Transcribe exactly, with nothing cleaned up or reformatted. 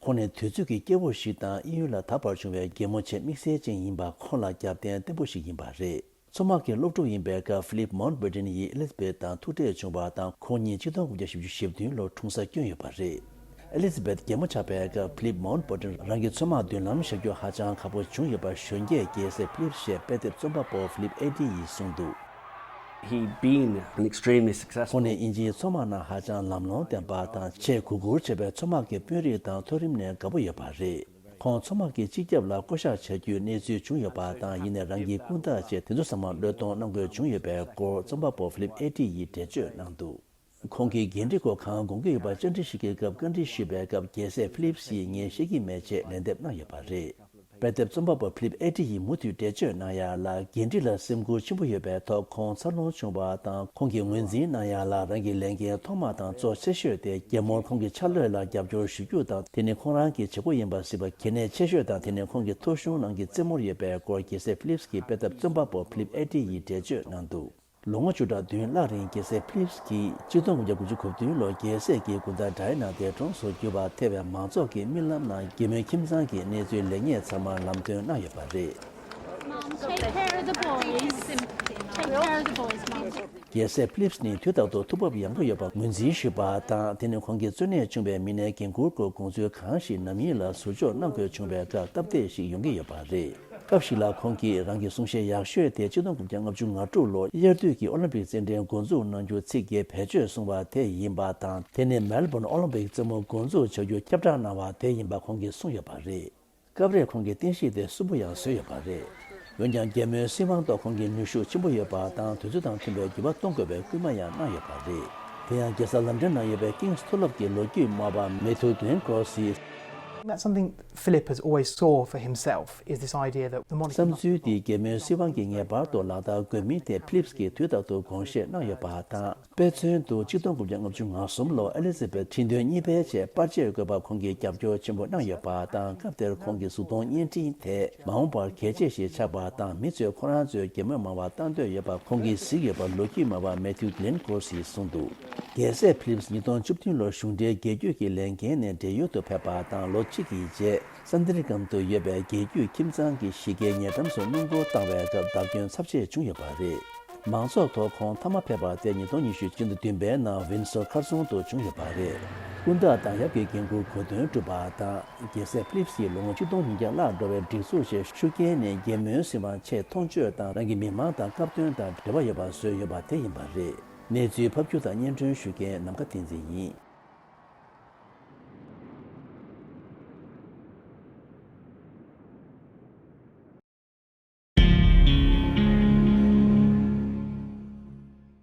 ཁོང་ནི་དུས་ཚོད་ཀྱི་སྐྱེ་བོ་ཞིག་དང་དབྱིན་ཡུལ་ལ་ད་བར་བྱུང་བའི་གད་མོ་ཆེས་དམིགས་བསལ་ཅན་ཡིན་པ་ཁོང་ལ་རྒྱབ་རྟེན་བརྟན་པོ་ཞིག་ཡིན་པ་རེད། མཚོ་དམག་གི་སློབ་ཕྲུག་ཡིན་པའི་སྐབས་ཕི་ལིབ་མའུན་ཊ་བེ་ཏན་ཡིས་ཨེ་ལི་ཛ་བེད་དང་ཐུག་འཕྲད་བྱུང་བ་དང་ཁོང་གཉིས་གཅིག་སྟོང་དགུ་བརྒྱ་བཞི་བཅུ་ཞེ་བདུན་ལོར་འཁྲུངས་ས་བསྐྱོན་ཡོད་པ་རེད། ཨེ་ལི་ཛ་བེད་གད་མོ་ཆགས་པའི་སྐབས་ཕི་ལིབ་མའུན་ཊ་བེ་ཏན་རང་གི་མཚོ་དམག་མདུན་ལམ་བཞག་རྒྱུ་ཧ་ཅང་ཁག་པོ་བྱུང་ཡོད་པར་གཞོན་སྐྱེས་རྒྱལ་སྲས་ཕི་ལིབ་ཞེས་དཔེ་དེབ་རྩོམ་པ་པོ་ཕི་ལིབ་ཨེ་ཏི་ཡིས་གསུངས་འདུག He'd been an extremely successful ཁོང་ནི་དབྱིན་ཇིའི་མཚོ་དམག་ནང་ཧ་ཅང་ལམ་ལྷོང་ལྡན་པ་དང་ཆེས་གུས་བཀུར་ཆེ་བའི་མཚོ་དམག་གི་དཔོན་རིགས་དང་མཐོ་རིམ་ནས་དགའ་པོ་ཡོད་པ་རེད། ཁོང་མཚོ་དམག་གི་སྤྱི་ཁྱབ་ལ་བསྐོ་གཞག་བྱ་རྒྱུའི་གནས་ཚུལ་བྱུང་ཡོད་པ་དང་ཡིན་ནའི་རང་གི་སྐུ་ཟླ་བཅས་དེ་ཚོ་ཚང་མ་བློས་གཏོང་གནང་དགོས་བྱུང་ཡོད་པའི་སྐོར་རྩོམ་པ་པོ་ཕི་ལིབ་ཨེ་ཏི་ཡིས་འགྲེལ་བརྗོད་གནང་འདུག་ཁོང་གིས་འགན་འཁྲི་སྐོར་གང་དགོངས་ཀྱི་ཡོད་པ་བཅར་འདྲི་ཞིག་གི་སྐབས་བཀའ་འདྲི་ཞུས་པའི་སྐབས་རྒྱལ་སྲས་ཕི་ལིབ་ཡིས་ངས་ཤེས་ཀྱི་མེད་ཅེས་ལན་འདེབས་གནང་ཡོད་པ་རེད། དཔེ་དེབ་རྩོམ་པ་པོ་ཕི་ལིབ་ཨེ་ཏི་ཡིས་མུ་མཐུད་འགྲེལ་བརྗོད་གནང་ཡ་ལ་འགན་འཁྲི་ལ་སེམས་ཁུར་ཆེན་པོ་ཡོད་པའི་ཐོག་ཁོང་འཚར་ལོངས་བྱུང་བ་དང་ཁོང་གིས་ངོས་འཛིན་གནང་ཡ་ལ་རང་གི་ལས་འགན་ཐོག་མ་དང་གཙོ་ཆེ་ཤོས་དེ་རྒྱལ་མོར་ཁོང་གི་ཕྱག་ལས་ལ་རྒྱབ་སྐྱོར་ཞུ་རྒྱུ་དང་དེ་ནི་ཁོང་རང་གི་བྱེད་སྒོ་ཡིན་པ་གཟིགས་པ་གལ་གནད་ཆེ་ཤོས་དང་དེ་ནི་ཁོང་གི་ཐོ་གཞུང་ནང་གི་རྩེ་མོར་ཡོད་པའི་སྐོར་རྒྱལ་སྲས་ཕི་ལིབ་ཀྱི་དཔེ་དེབ་རྩོམ་པ་པོ་ཕི་ལིབ་ཨེ་ཏི་ཡིས་འགྲེལ་བརྗོད་གནང་འདུག་ལོ་ངོ་བཅུ་ཕྲག་བདུན་ལྷག་རིང་རྒྱལ་སྲས་ཕི་ལིབ་ཀྱིས་ཆིག་སྟོང་དགུ་བརྒྱ་དགུ་བཅུ་གོ་བདུན་ལོར་རྒྱལ་སྲས་ཀྱི་སྐུ་ཟླ་ཌའི་ན་འདས་གྲོངས་སུ་གྱུར་པ་ཐེ་བའི་མང་ཚོགས་ཀྱི་རྨི་ལམ་ནང་རྒྱལ་མོའི་ཁྱིམ་ཚང་གི་གནས་ཚུལ་ལེགས་ཉེས་ཚང་མ་ལམ་སྟོན་གནང་ཡོད་པ་རེད། Mom, take care of the boys. Take care of the boys, Mom. རྒྱལ་སྲས་ཕི་ལིབ་ནི་དུས་རྟག་ཏུ་ཐུགས་བབ་ཡངས་པོ་ཡོད་པར་ངོས་འཛིན་ཞུས་པ་དང་དེ་ནི་ཁོང་གིས་གཙོ་གནད་བྱུང་བའི་མི་སྣའི་འགན་ཁུར་སྐོར་དགོངས་ཚུལ་གང་ཞིག་ནམ་ཡིན་ལ་ཟུར་འཇོག་གནང་དགོས་བྱུང་བའི་སྐབས་སྟབས་བདེ་ཞིག་ཡོང་གི་ཡོད་པ་རེད། སྐབས་ཤིག་ལ་ཁོང་གིས་རང་གི་གསུང་བཤད་ཡག་ཤོས་དེ་ཆིག་སྟོང་དགུ་བརྒྱ་ལྔ་བཅུ་ང་དྲུག་ལོར་དབྱར་དུས་ཀྱི་ཨོ་ལིམ་པིག་རྩེད་འགྲན་འགོ་འཛུགས་གནང་རྒྱུ་ཚིག་གིས་བེད་སྤྱོད་སོང་བ་དེ་ཡིན་པ་དང་དེ་ནི་མེལ་བོན་ཨོ་ལིམ་པིག་རྩེད་མོ་འགོ་འཛུགས་བྱ་རྒྱུ་ཁྱབ་བསྒྲགས་གནང་བ་དེ་ཡིན་པ་ཁོང་གིས་གསུངས་ཡོད་པ་རེད། སྐབས་རེར་ཁོང་གིས་རྟེན་གཞི་དེ་གསོན་པོ་ཡང་བཟོས་ཡོད་པ་རེད། འོན་ཀྱང་རྒྱལ་མོའི་སྲིད་དབང་ཐོག་ཁོང་གི་ནུས་ཤུགས་ཆེན་པོ་ཡོད་པ་དང་དུས་ཚོད་དང་མཐུན་པའི་འགྱུར་བ་གཏོང་དགོས་པའི་སྐུལ་མ་ཡང་གནང་ཡོད་པ་རེད། དེ་ཡང་རྒྱལ་ས་ལན་ཌན་ནང་ཡོད་པའི་ཀིང་སི་མཐོ་སློབ་ཀྱི་ལོ་རྒྱུས་སྨྲ་བ་མེ་ཐིའུ་གྷི་ལེན་ཀོ་སིས། That's something Philip has always saw for himself, is this idea that the monarchy བསམ་ཚུལ་འདི་རྒྱལ་མོའི་སྲིད་དབང་གིས་ངེས་པར་དུ་ལག་བསྟར་དགོས་མིན་ཐད་ཕི་ལིབ་ཀྱིས་དུས་རྟག་ཏུ་དགོངས་བཞེས་གནང་ཡོད་པ་དང་དཔེ་མཚོན་དུ་ཆིག་སྟོང་དགུ་བརྒྱ་ལྔ་བཅུ་ང་གསུམ་ལོར་ཨེ་ལི་ཛ་བེད་ཁྲི་འདོན་གཉིས་པའི་ཆེད་པར་ཆས་དགོས་པར་ཁོང་གིས་རྒྱབ་སྐྱོར་ཆེན་པོ་གནང་ཡོད་པ་དང་སྐབས་དེར་ཁོང་གི་གཟུགས་མཐོང་བརྙན་འཕྲིན་དེ་མ་འོངས་པར་གལ་ཆེ་ཞིག་ཆགས་པ་དང་མི་ཚོས་ཁོ་རང་ཚོའི་རྒྱལ་མོས་མང་བ་བཏང་འདོད་ཡོད་པ་ཁོང་གིས་གཟིགས་ཡོད་པར་ལོ་རྒྱུས་སྨྲ་བ་མེ་ཐིའུ་གྷི་ལེན་ཀོ་སིས་གསུངས་འདུག་རྒྱལ་སྲས་ཕི་ལིབ་ཉིས་སྟོང་བཅུ་བདུན་ལོར་གཞུང་འབྲེལ་རྒྱལ་རྒྱུད་ཀྱི་ལས་འགན་ནས་བགྲེས་ཡོལ་དུ་ཕེབས་པ་དང་ལོ་གཅིག་གི་རྗེས་སན་ཏི་རི་ཀམ་དུ་ཡོད་པའི་རྒྱལ་རྒྱུད་ཁྱིམ་ཚང་གི་གཞིས་ཀའི་ཉེ་འགྲམ་སུ་སྣུམ་འཁོར་བཏང་བའི་སྐབས་བརྡབ་སྐྱོན་ཚབས་ཆེ་བྱུང་ཡོད་པ་རེད། མང་ཚོགས་ཐོག་ཁོང་མཐའ་མ་ཕེབས་པ་དེ་ཉིས་སྟོང་ཉི་ཤུ་སྤྱི་ཟླ་བདུན་པའི་ནང་ཝིན་སོར་མཁར་རྫོང་དུ་བྱུང་ཡོད་པ་རེད། སྐུ་ཟླ་དང་ཡབ་ཀྱི་འགན་འཁུར་གོ་སྟོན་གྲུབ་པ་དང་རྒྱལ་སྲས་ཕི་ལིབ་ཀྱིས་ལོ་ངོ་ཆིག་སྟོང་ཉིས་བརྒྱ་ལྷག་འགྲོ་བའི་སྒྲིག་འཛུགས་ཆེད་ཤུགས་རྐྱེན་ནི་རྒྱལ་མོའི་སྲིད་དབང་ཆེས་མཐོང་ཆོས་དང་རང་གི་མི་མང་དང་སྐབས་དོན་དང་འབྲེལ་བ་ཡོད་པ་བཟོས་ཡོད་པ་དེ་ཡིན་པ་རེད། གནས་ཚུལ་ཕབ་སྒྱུར་དང་སྙན་སྒྲོན་ཞུ་མཁན་ནམ་མཁའ་བསྟན་འཛིན་ཡིན།